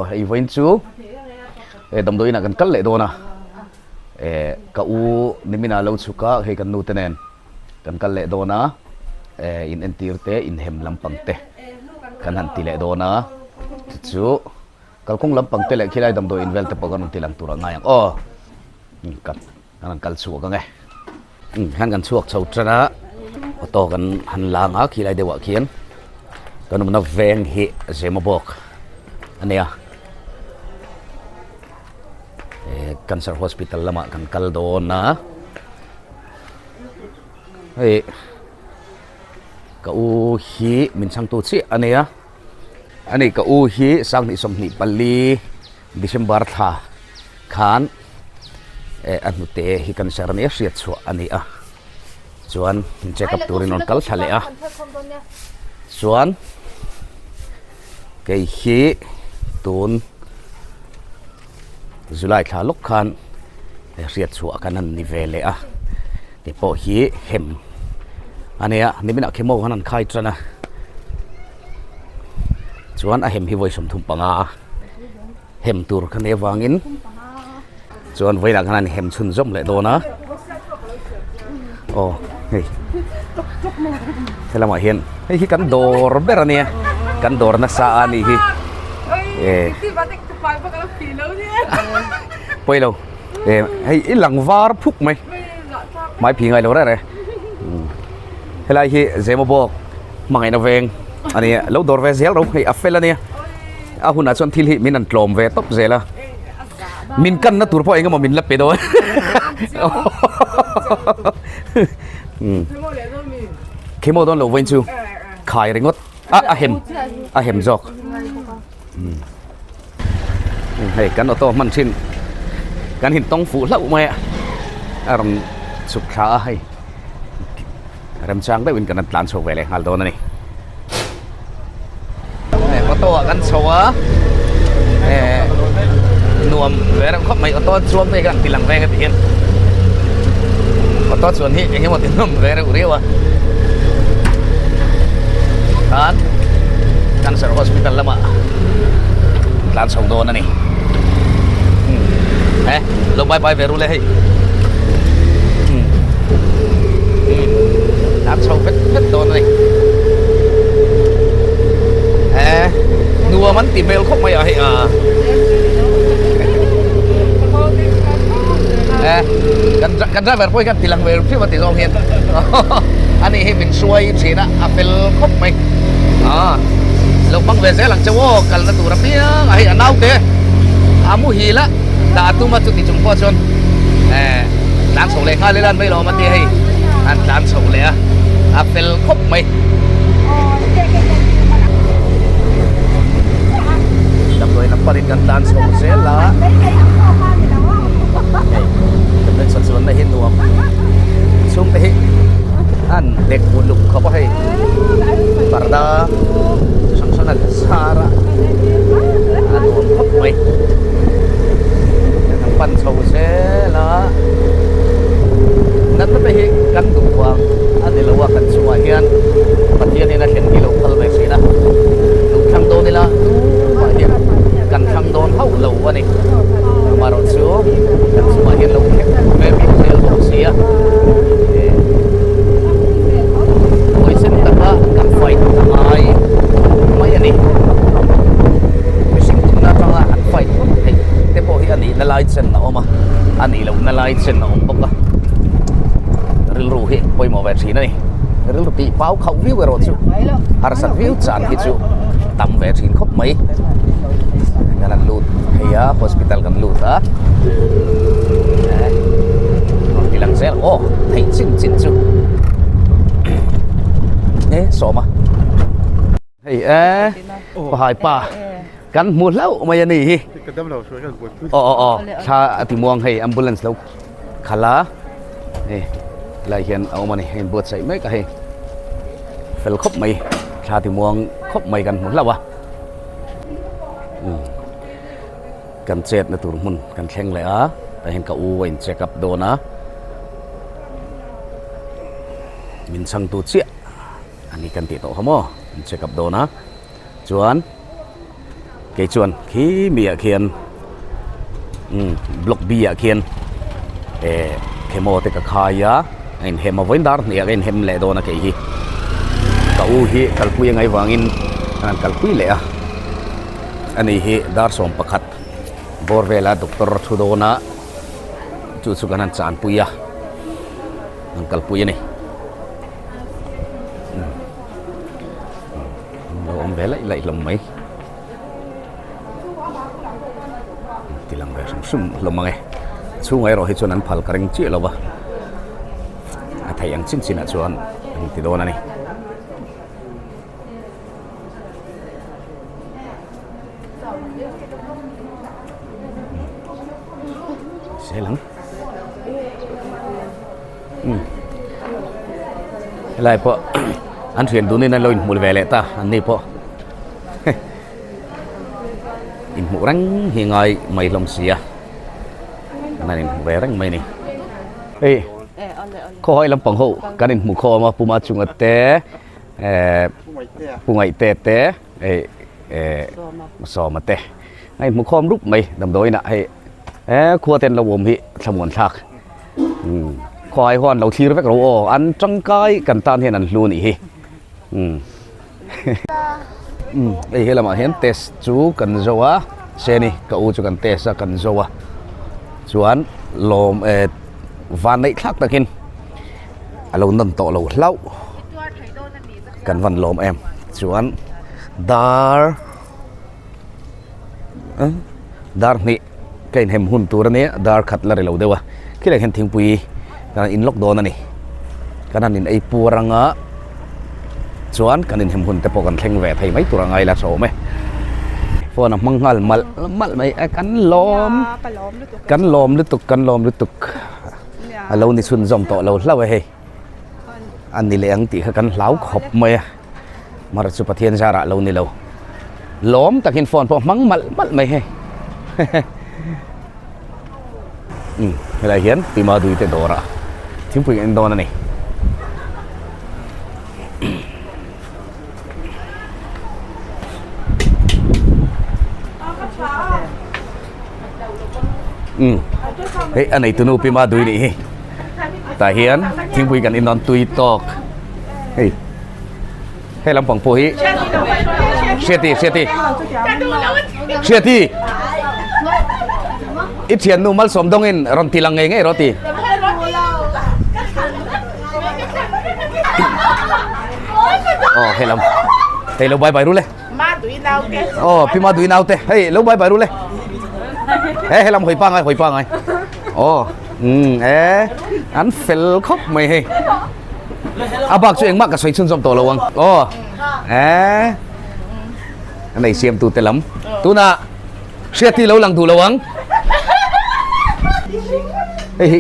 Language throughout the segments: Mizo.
Hei vawiin chu eh damdawiin ah kan kal leh dawn a eh ka u nimin ah lo chhuk a hei kan nu te nen kan kal leh dawn a eh in entir te inhem lampang te kan han ti leh dawn a chu chu kalkawng lampang te leh khilai damdawi in vel te pawh kan rawn ti lang tur a ngai ang aw kan Kan han kal chhuak ang e. Umm hian kan chhuak chho tan a, auto kan han lang a khilai deuh ah khian kan awmna veng hi zema bawk a nia. Eh cancer hospital lamah kan kal dawn a, hei ka u hi min chhangtu chiah a nia, ani ka u hi sanghnih 24 December thla khan eh a hnute hi cancer nia hriat chhuah a ni a chuan in check up turin rawn kal thla leh a chuan kei hi tun July thla lawk khan hriat chhuah kan han ni ve leh a tih pawh hi hem a nia niminah chemo khan an khai tan a chuan a hem hi vawi 35 a. Hem tur kha nei avangin chuan vawiinah khan an hem chhunzawm leh dawn a aw hei helamah hian hei hi kan dawr ber a nia kan dawr nasa a nih hi eh pawi lo eh hei i lang var phuk mai hmai phi ngai lo reng reng helai hi Zemabawk hmangaihna veng a nia lo dawr ve zel ro hei a fel a nia. A hunah chuan thil hi min an tlawm ve tawp zel a, min kanna tur pawh engemaw min la pe dawn. Khemaw dawn lo vawiin chu khai ringawt a a hem a hem zawk. Hei kan auto hman thin kan hin tawng fuh hlauh mai a, a rawn chhuk thla a hei remchang deuhin kan han tlan chho ve leh nghal dawn a ni. Auto ah kan chho a eh nuam ve reuh khawp mai auto chuang te hi kan ti lang veng a ti hian auto chuan hi eng emaw ti nuam ve reuh riau a khan cancer hospital lamah tlan chho dawn a ni eh lo bye bye ve ru le hei tlan chho vet vet dawn a ni eh nuam an ti hmel khawp mai a hei a eh kan kan driver pawh hi kan ti lang ve phiuh a ti zawng hian ani hi min hruai thin a a fel khawp mai a lo hmang ve zel ang che aw kalna tur apiang a hei a naute a muhil a dah a tum a chuti chung pawh chuan eh tlan chho leh nghal ila an mai lo awm a tia hei an tlan chho leh a a fel khawp mai. Damdawi lam panin kan tlan chho zel a hei damdawi chho chuanna hi nuam chhungte hi an dek uluk khawp a hei parda chi hrang hrang an zar a a nuam khawp mai kan pan chho zel a natna te hi kan duh vang a ni lo a kan chungah hian Pathian in a thlen hi lo phal ve thin a duh thlang dawn ila tumah hian kan thlang dawn hauh lo a ni amaherawh chu kan chungah hian lo thleng ve bik zel bawk si a hawichen taka kan fight a ngai mai a ni mihring tumna atanga han fight phawt theih te pawh hi a nihna lai chen a awm a a nih lohna lai chen a awm bawk a rilru hi pawimawh ve thin a ni rilru tih pau khauh viau erawh chu harsat viau chan hi chu tam ve thin khawp mai kan han lut phei a hospital kan lut a ti lang zel aw theih chin chin chu e sawm a hei e pahai pa kan hmu hlauh mai a ni hi aw aw aw thla a ti muang hei ambulance lo khalh a hei helai hian a awm a ni hei buatsaih mek a hei fel khawp mai thla ti muang khawp mai kan hmu hlauh a kan chet na tur hmun kan thleng leh a tah hian ka u a in check up dawn a min chhang tu chiah a ni kan tih tawh kha maw in check up dawn a chuan. Kei chuan khi mi ah khian umm block B ah khian eh chemo te ka khai a a inhem a vawiin dar hnih ah ka inhem leh dawn a kei hi ka u hi kalpui a ngaih vangin a han kalpui leh a ani hi dar 11 bawr vela doctor thu dawn a chu chu kan han chanpui a an kalpui a ni. Lo awm ve laih laih hlawm mai. Ti lang ve hrim hrim hlawm ang e. A chhungah erawh hi chuan an phal ka ring chiah lo va. A theih ang chin chinah chuan an ti dawn a ni. Zel ang. Helai pawh an thian dunin an lo inhmuh ve leh ta an ni pawh inhmuh reng hi ngai mai hlawm si a an han inhmu ve reng mai a ni hei khawhai lampang ho kan inhmu khawm a puma chunga te eh pungaihte te hei eh sawma te a inhmu khawm rup mai damdawiin ah hei eh khua te an lo awm hi thlamuan thlak. Umm khaw huan lo thlir vek ro aw an tangkai kan tan hian an hlu a nih hi umm umm hei he lamah hian test chu kan zo a seni ka u chu kan test a kan zo a chuan lawm eh van neih thlak takin a lo nawn tawh lo hlauh kan van lawm em chuan dar. Dar hnih ka inhem hun tur a nia dar khat la ri lo deuh a khilai hian thingpui kan han inlawk dawn a ni kan han in ei puar anga chuan kan inhem hun te pawh kan thleng ve thei mai tur a ngai la tha awm e phone a hmang nghal malh malh mai a kan lawm kan lawm lutuk kan lawm lutuk a lo ni chhunzawm tawh lo hlauh e hei a ni leh ang tih kha kan hlau khawp mai a. Mara chu Pathian zarah lo ni lo. Lawm takin phone pawh hmang malh malh mai hei. Um, helai hian Pima Dui te dawrah thingpui en dawn a ni. Um, hei a neitunu Pima Dui nih hi. Tah hian thingpui kan in dawn tui tawk. Hei. Hei lampang pawh hi Hriati Hriati Hriati I thiannu malsawm dawngin rawn ti lang ngei ngei rawh ti Aw hei lam hei lo bye bye ru le Aw pi ma dui nau te hei lo bye bye ru le He he lam hawi pa ngai hawi pa ngai Aw um e an fel khawp mai hei A bak chu engmah ka sawi chhunzawm tawh lo ang. Aw. Eh. A nei siam tu te lam. Tuna hriati lo lang duh lo ang. Hei hi.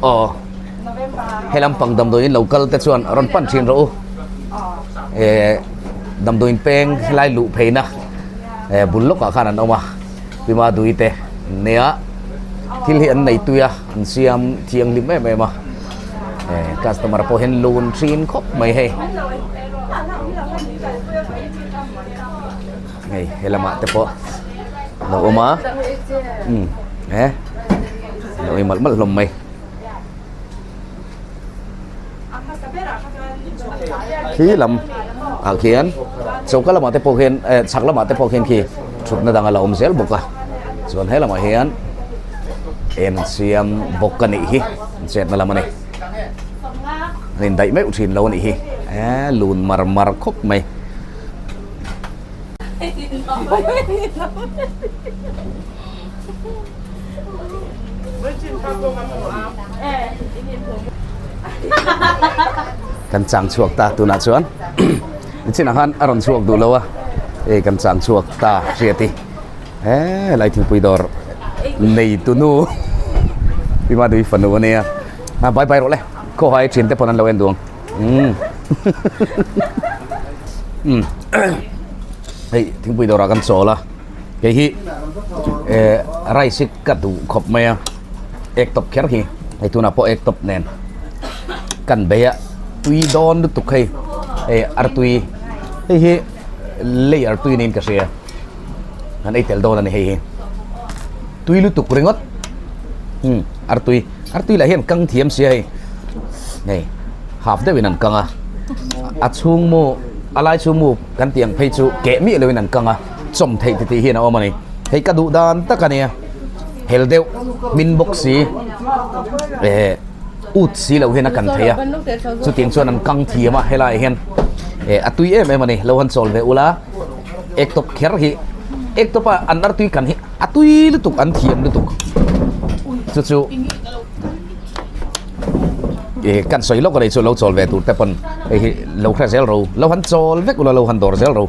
Aw. He lampang damdawiin lo kal te chuan rawn pan thin rawh u. Eh damdawiin peng helai luh pheina eh bul lawkah khan an awm a. Pima dui te nia thil hi an nei tui a an siam thianghlim em em a. Eh customer pawh hian lun thin khawp mai hei hei he lamah te pawh lo awm a um he lo ei malh malh hlawm mai khi lam ah khian choka lamah te pawh khian eh chhak lamah te pawh khian khi thutna dang a la awm zel bawk a chuan he lamah hian en siam bawk a nih hi an chetna lam a ni an indaih meuh thin lo a nih hi eh lun mar mar khawp mai. Kan chang chhuak ta tunah chuan nichinah khan a rawn chhuak duh lo a hei kan chang chhuak ta hriati he helai thingpui dawr nei tunu Pima Dui fanu a nia a bye bye rawh le khawhai thian te pawn an lo en duh ang umm umm hei thingpui dawrah kan chawl a. Hei hi eh rice hi ka duh khawp mai a egg top kher hi hei tunah pawh egg top nen kan bei a tui dawn lutuk hei hei artui hei hi layer tui niin ka hria. Kan ei tel dawn a ni hei hi. Tui lutuk ringawt. Hmm, artui. Artui lah hian kang thiam sia hei. Hei, half deuhin an kang a. A chhung mu, a lai chhung mu kan tih ang phei chu keh miah loin an kang a. Chawm theih titih hian a awm a ni. Hei ka duh dan tak a nia. Hel deuh, hmin bawk si, eh ut si loh hian a kan thei a. Chutiang chuan an kang thiam a helaiah hian eh a tui em em a ni. Lo han chawl ve ula. Ek tawp kher hi ek tawp a an artui kan hi a tui lutuk an thiam lutuk chu chu eh kan sawi lawk a nei chu lo chawl ve tur te pawn hei hi lo hre zel ro lo han chawl vek ula lo han dawr zel ro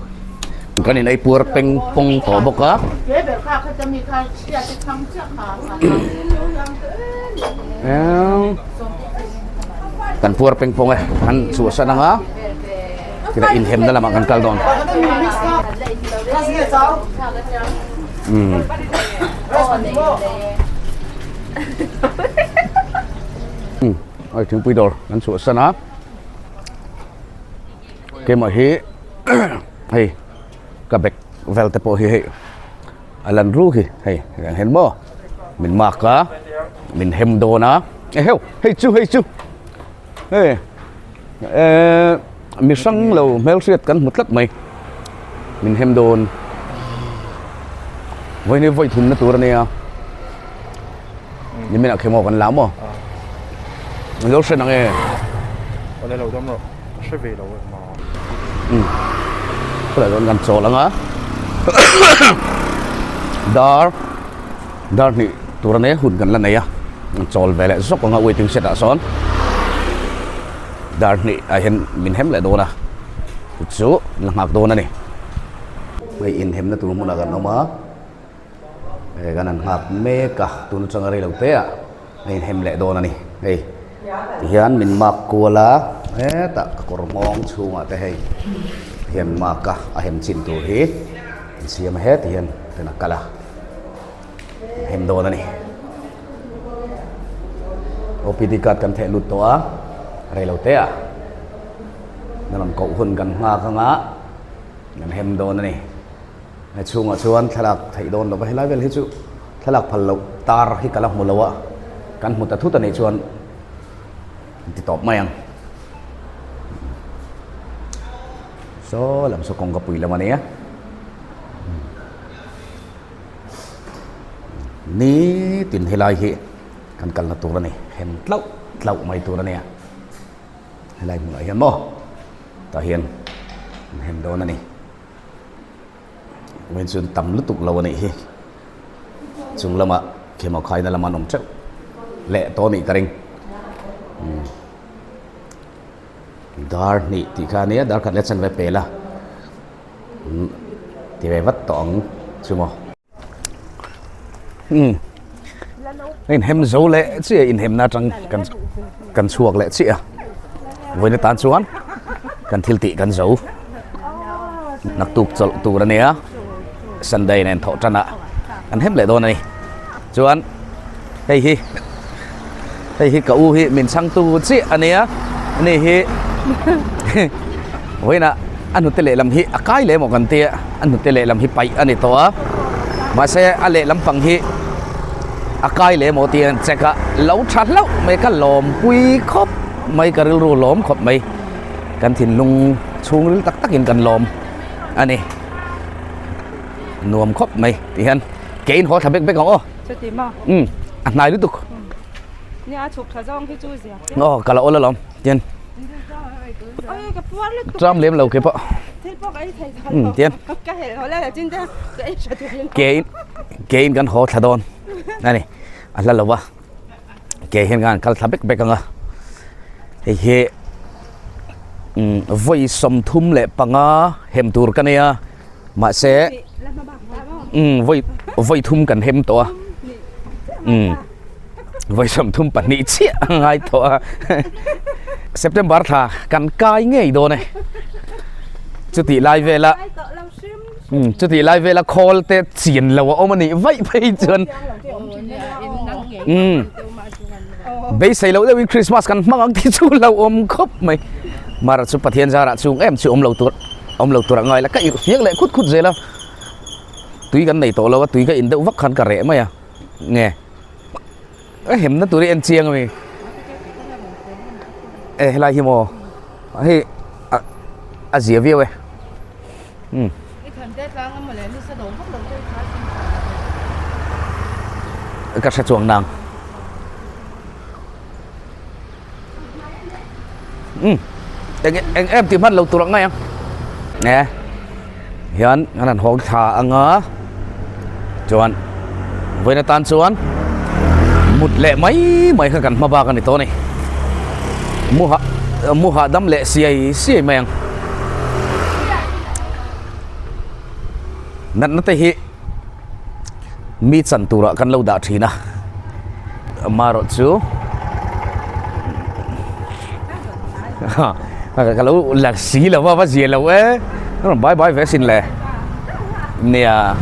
kan in ei puar peng pawng tawh bawk a. Kan puar peng pawng e an chhuahsan ang a. Tila inhemna lamah kan kal dawn. Umm. Umm ai thingpui dawr kan chhuahsan a. Keimah hi hei ka bag vel te pawh hi hei a lan ru hi hei hetiang hian maw min mark a min hem dawn a eheu hei chu hei chu hei. Eee mi hrang lo hmelhriat kan hmu tlat mai min hem dawn vawiin hi vawi thumna tur a nia nimin ah khemaw kan la maw an lo hre nang e awle lo dam rawh ka hre ve lo em maw um khawlai dawn kan chawl ang a dar dar hnih tur a nia hun kan la nei a chawl ve leh zawk ang a waiting shed ah sawn dar hnih ah hian min hem leh dawn a chu chu la nghak dawn a ni hei inhemna tur hmunah kan awm a hei kan han nghak mek a tun atanga rei lo te ah a inhem leh dawn a ni hei tihian min mark kual a hetah ka kawr nghawng chhungah te hei hian mark a a hem chin tur hi an siam a heti hian ten a kal a. Hem dawn a ni. OPD card kan theh lut tawh a, rei lo te ah na rawn koh hun kan nghak anga kan hem dawn a ni. Hei chhungah chuan thlalak theih dawn lo va, helai vel hi chu thlalak phal loh tar hi ka la hmu lo a, kan hmu ta thut a nih chuan ti tawp mai ang. Saw lam saw kawngka pui lam a nia. Nitin helai hi kan kalna tur a ni hem tlauh tlauh mai tur a nia helai hmunah hian maw tah hian an hem dawn a ni vawiin chuan tam lutuk lo a nih hi chung lamah khemaw khaina lamah an awm teuh leh tawh a nih ka ring umm dar hnih tih kha a nia dar khat leh chanve pel a. Umm ti ve vat tawh ang chu maw. Umm a inhem zo leh chiah inhemna atang kan kan chhuak leh chiah a vawiin atan chuan kan thil tih kan zo naktuk chawlh tur a nia Sunday nen thawh tan ah kan hem leh dawn a ni chuan hei hi hei hi ka u hi min chhangtu chiah a nia ani hi vawiinah a hnute lehlam hi a kai leh emaw kan tia a hnute lehlam hi paih a ni tawh a mahse a lehlam pang hi a kai leh emaw tih an check a lo tha hlauh mai ka lawmpui khawp mai ka rilru lawm khawp mai kan thinlung chhungril tak takin kan lawm a ni nuam khawp mai ti hian ke in haw thla bek bek ang aw. Chuti maw? Umm a hnai lutuk. Nia a chhuk tha zawng hi chu zia. Aw ka la awl alawm tian. Oi ka puar lutuk. Tram lem lo ke pawh. Thil pawh ka ei thei thal. Umm tian. Ka helh haw la chin te ka ei tha turin. Ke in ke in kan haw thla dawn ani a hla lo va ke hian kan kal thla bek bek anga hei hi umm vawi 35 hem tur ka nei a. Mahse umm vawi vawi thum kan hem tawh a umm vawi 32 chiah a ngai tawh a September thla kan kai ngei dawn e chutih lai vela umm chutih lai vela khawl te chian lo a awm a nih vaih phei chuan umm beisei loh deuhin Christmas kan hmang ang tih chu lo awm khawp mai mara chu Pathian zarah chung em chu awm lo tur. Awm lo tur a ngai la, ka irh fiak leh khut khut zel a. Tui kan nei tawh lo a, tui ka in deuh vak khan ka reh mai a. Nge? A hemna tur hi en chiang ami. E helai hi maw? Hei a a zia viau e. Um. I than te tlang a mawle ni sa do vak lo te kha sin. Ka hre chuang nang. Um. Eng eng em ti hman lo tur ang ngai ang. Nge? Hian an han hawng thla anga chuan vawiin atan chuan mut leh mai mai kha kan hma bak a ni tawh a ni mu hah mu hahdam leh siai siai mai ang natna te hi mi chan turah kan lo dah thin a amaherawh chu ka lo la si lo va va zia lo e a rawn bai bai ve asin le nia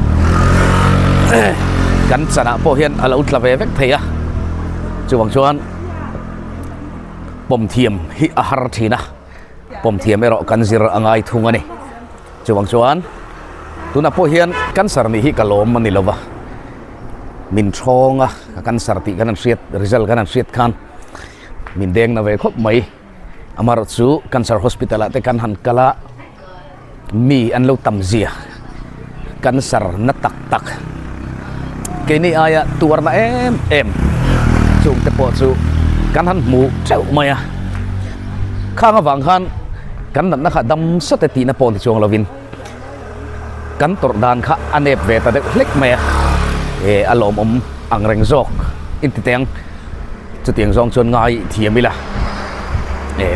kan chanah pawh hian a lo tla ve vek thei a chuvang chuan pawm thiam hi a har thin a pawm thiam erawh kan zir a ngai thung a ni chuvang chuan tunah pawh hian cancer nih hi ka lawm a ni lo va min thawng a ka cancer tih kan han hriat result kan han hriat khan min deng na ve khawp mai amaherawh chu cancer hospital ah te kan han kal a mi an lo tam zia cancer na tak tak keini aia tuar na em em chung te pawh chu kan han hmu teuh mai a khang avang khan kan natna kha dam sawt e tihna pawh ni chuang lovin kan tawrh dan kha a nep ve ta deuh hlek mai a e a lawmawm ang reng zawk inti teng chutiang zawng chuan ngai thiam ila e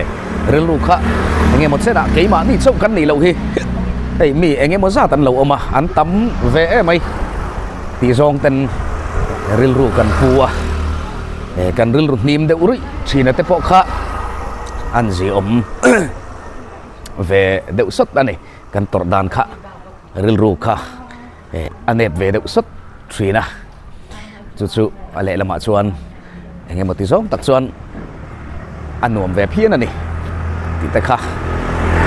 rilru kha engemaw chenah keimahni chauh kan nih loh hi hei mi engemaw zat an lo awm a an tam ve em mai tih zawng ten rilru kan pu a e kan rilru hnim deuh ruih thina te pawh kha an ziawm ve deuh sawt a ni kan tawrh dan kha rilru kha a nep ve deuh sawt thin a chu chu a lehlamah chuan eng emaw ti zawng tak chuan a nuam ve phian a ni tih te kha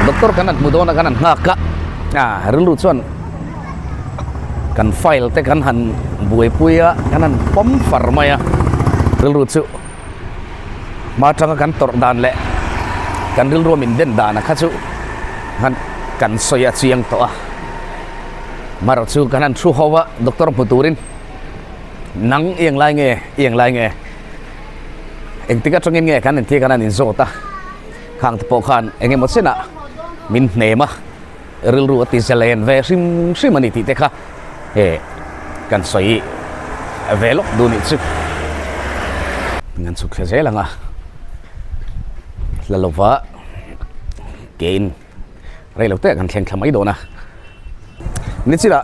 doctor kan han hmu dawn a kan han nghak a ah rilru chuan kan file te kan han buaipui a kan han pawm far mai a rilru chu hma atanga kan tawrh dan leh kan rilru min den dan a kha chu han kan sawi a chiang tawh a marawh chu kan han thu ho a doctor hmu turin nang i eng lai nge i eng lai nge engtik atangin nge kan entir kan han inzawt a khang te pawh khan eng emaw chenah min hnem a rilru a ti zalen ve hrim hrim a ni tih te kha he kan sawi ve lawk duh nih chu kan chhuk thla zel ang a la lova kein rei lo te kan thleng thla mai dawn a nichina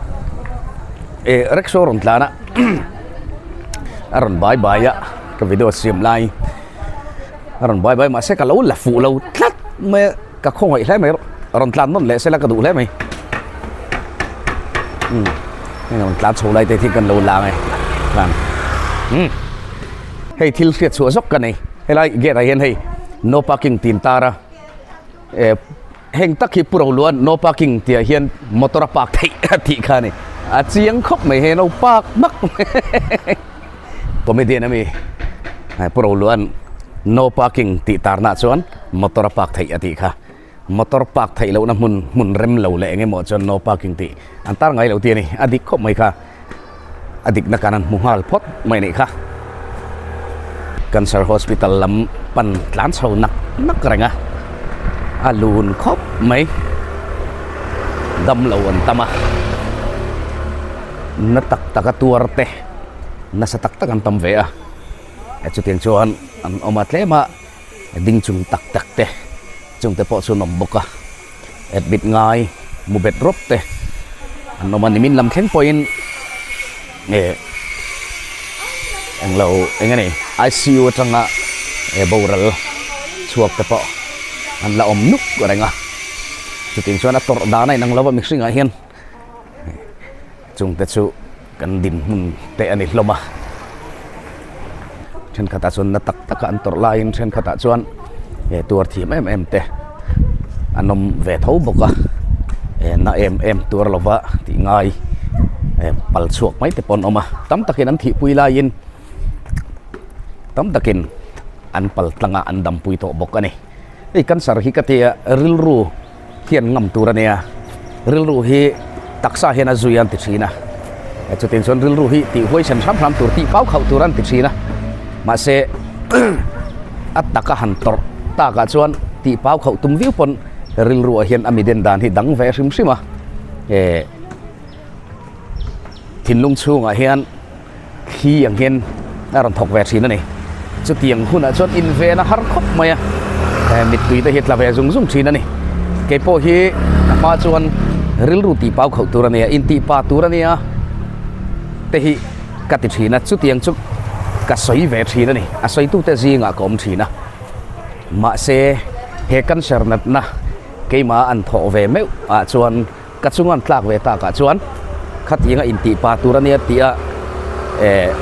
eh rickshaw rawn tlan a a rawn bai bai a ka video siam lai a rawn bai bai mahse ka lo la fuh lo tlat mai a ka khawngaih hle mai rawn tlan nawn leh sela ka duh hle mai umm heng rawn tlan chho lai te hi kan lo la ang e tlan umm hei thil hriat chhuah zawk ka nei helai gate ah hian hei no parking tih an tar a. Eh heng tak hi pu Roluan no parking tih ah hian motor a park theih a tih kha a ni. A chiang khawp mai he no park hmak comedian a mi pu Roluan no parking tih tarna ah chuan motor a park theih a tih kha. Motor park theih lohna hmun hmun rem lo leh eng emaw chuan no parking tih an tar ngai lo tih a ni. A dik khawp mai kha. A dikna kan han hmu nghal phawt mai nih kha. Cancer Hospital lam pan tlan chho nak nak reng a, a lun khawp mai. Dam lo an tam a, na tak tak a tuar te, nasa tak tak an tam ve a. Chutiang chuan an awm a tlem a, ding chung tak tak te, chungte pawh chu an awm bawk a. Admit ngai mu bet rawp te an awm a nimin lam thleng pawhin eh englo eng a ni I_C_U atanga eh boral chhuak te pawh an la awm nuk reng a chutiang chuan a tawrh dan a inang lo a mihringah hian chungte chu kan dinhmun te a ni hlawm a thenkhatah chuan na tak taka an tawrh laiin thenkhatah chuan eh tuar thiam em em te an awm ve tho bawk a eh na em em tuar lova tih ngai. Pal chhuak mai te pawh an awm a, tam takin an thihpui laiin tam takin an pal tlanga an dampui tawh bawk a ni. Hei cancer hi ka tia rilru hian ngam tur a nia, rilru hi taksa hian a zui an ti thin a, chutiang chuan rilru hi tih huaisen hram hram tur tih pau khauh tur an ti thin a, mahse a taka han tawrh takah chuan tih pau khauh tum viau pawn rilruah hian a miden dan hi dang ve hrim hrim a, eh. Thinlung chhungah hian thli ang hian a rawn thawk ve thin a ni. Chutiang hunah chuan inven a har khawp mai a, mittui te hi tla ve zung zung thin a ni. Kei pawh hi a hma chuan rilru tih pau khauh tur a nia, intih pa tur a nia te hi ka ti thin a, chutiang chu ka sawi ve thin a ni. A sawitute zingah ka awm thin a, mahse he cancer natna keimah an thawh ve meuh ah chuan Ka chunga an tlak ve takah chuan khatianga intih pa tur a nia tia eh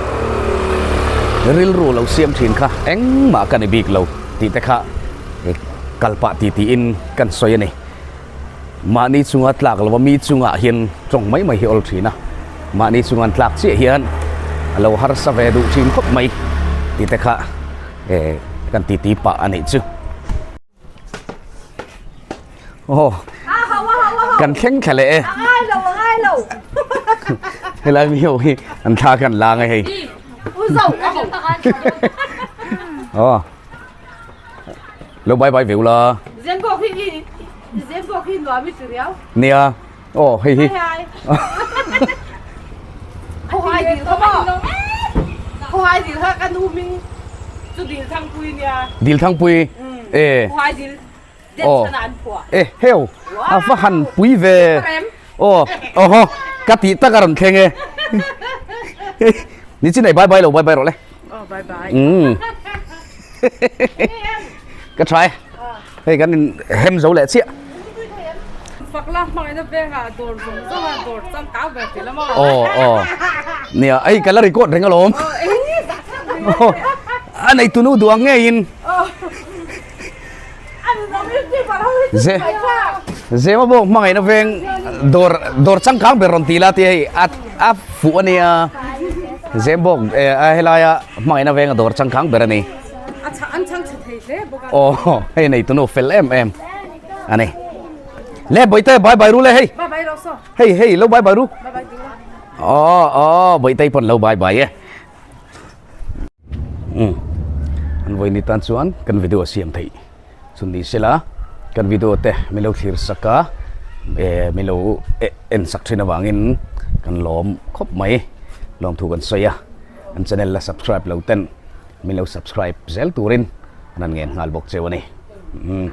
rilru lo siam thin kha engmah ka ni bik lo tih te kha kal pah ti tiin kan sawi a ni. Mahni chunga tlak lova mi chungah hian tawng mai mai hi awl thin a, mahni chunga an tlak chiah hian a lo harsa ve duh thin khawp mai tih te kha eh kan titi pah a nih chu. Oh. Kan thleng thla leh e. Helai mi ho hi an thla kan la ngai hei. Oh. Lo bye bye ve ula. Zen bok hi zen bok hi nuam i ti riau. Nia. Oh hei hi. Khawhai dil kha maw? Khawhai dil kha kan u hming chu Dil Thangpui nia. Dil Thangpui? E. Khawhai dil den chhan ah an phuah. E heo a va han pui ve. Aw awhaw ka tih tak a rawn thleng e. Ni chin ei bye bye lo bye bye rawh le. Aw bye bye. Umm. Ka tha e. Hei kan in hem zo leh chiah. Fak la hmangaihna vengah dawr zawng zawng a dawr changkang ber ti la maw? Aw aw nia hei ka la record reng alawm. A nei tunu duh ang ngeiin. Ze Zema bawk hmangaihna veng dawr dawr changkang ber rawn ti la tia hei a a fuh ania. Zem bawk helaia hmangaihna venga dawr changkang ber a ni. A chhang an chhang chhe thei hle bawk a. Aw hei nei tunu fel em em a ni. Le Bawihte bye bye ru le hei. Bye bye rawh saw. Hei hei lo bye bye ru. Bye bye ding la. Aw aw Bawihtei pawn lo bye bye e. Umm an vawi ni tan chuan kan video siam theih chu ni sela kan video te min lo thlir sak a eh min lo en sak thin avangin kan lawm khawp mai lawmthu kan sawi a an channel la subscribe lo ten. Min lo subscribe zel turin an han ngen nghal bawk cheu a ni. Umm.